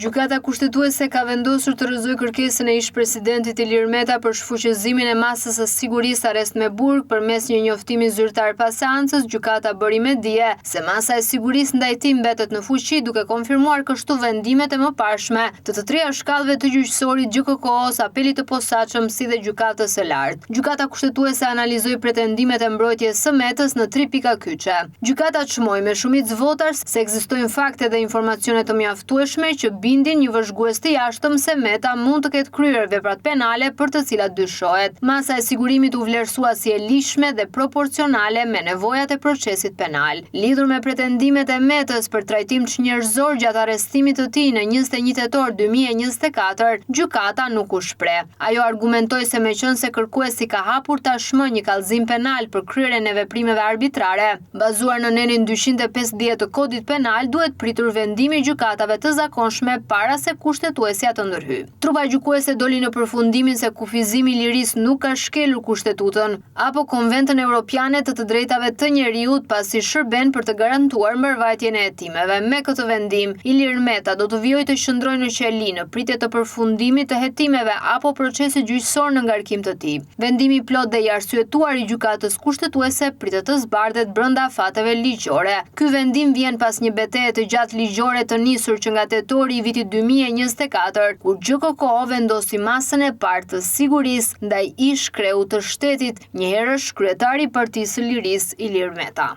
Gjykata Kushtetuese ka vendosur të rrëzojë kërkesën e ish-presidentit Ilir Meta për shfuqizimin e masës së sigurisë arrest me burg përmes një njoftimi zyrtar pas seancës, gjykata bëri me dije se masa e sigurisë ndaj tij mbetet në fuqi duke konfirmuar kështu vendimet e mëparshme të të tria shkallëve të gjyqësorit GJKKO-së, Apelit të Posaçëm si dhe Gjykatës së Lartë. Gjykata Kushtetuese analizoi pretendimet e mbrojtjes së Metës në tri pika kyçe. Gjykata çmoi me shumicë votash se ekzistojnë fakte dhe informacione të mjaftueshme që bindin një vëzhgues të jashtëm se Meta mund të ketë kryer veprat penale për të cilat dyshohet. Masa e sigurimit u vlerësua si e ligjshme dhe proporcionale me nevojat e procesit penal. Lidhur me pretendimet e Metës për trajtim çnjerëzor gjatë arrestimit të tij në 21 tetor 2024, gjykata nuk u shpreh. Ajo argumentoi se meqenëse kërkuesi ka hapur tashmë një kallëzim penal për kryerjen e veprimeve arbitrare, bazuar në nenin 250 të Kodit Penal, duhet pritur vendimi i gjykatave të zakonshme para se kushtetuesja të ndërhyjë. Trupa gjykuese doli në përfundimin se kufizimi i lirisë nuk ka shkelur Kushtetutën apo Konventën Europiane të të Drejtave të Njeriut pasi shërben për të garantuar mbarëvajtjen e hetimeve. Me këtë vendim, Ilir Meta do të vijojë të qëndrojë në qeli në pritje të përfundimit të hetimeve apo procesit gjyqësor në ngarkim të tij. Vendimi i plotë dhe i arsyetuar i Gjykatës Kushtetuese pritet të zbardhet brenda afateve ligjore. Ky vendim vjen pas një beteje të gjatë ligjore të nisur që nga tetori i vitit 2024, kur GJKKO vendosi masën e parë të sigurisë ndaj ish-kreut të shtetit, njëherësh kryetari i Partisë së Lirisë, Ilir Meta.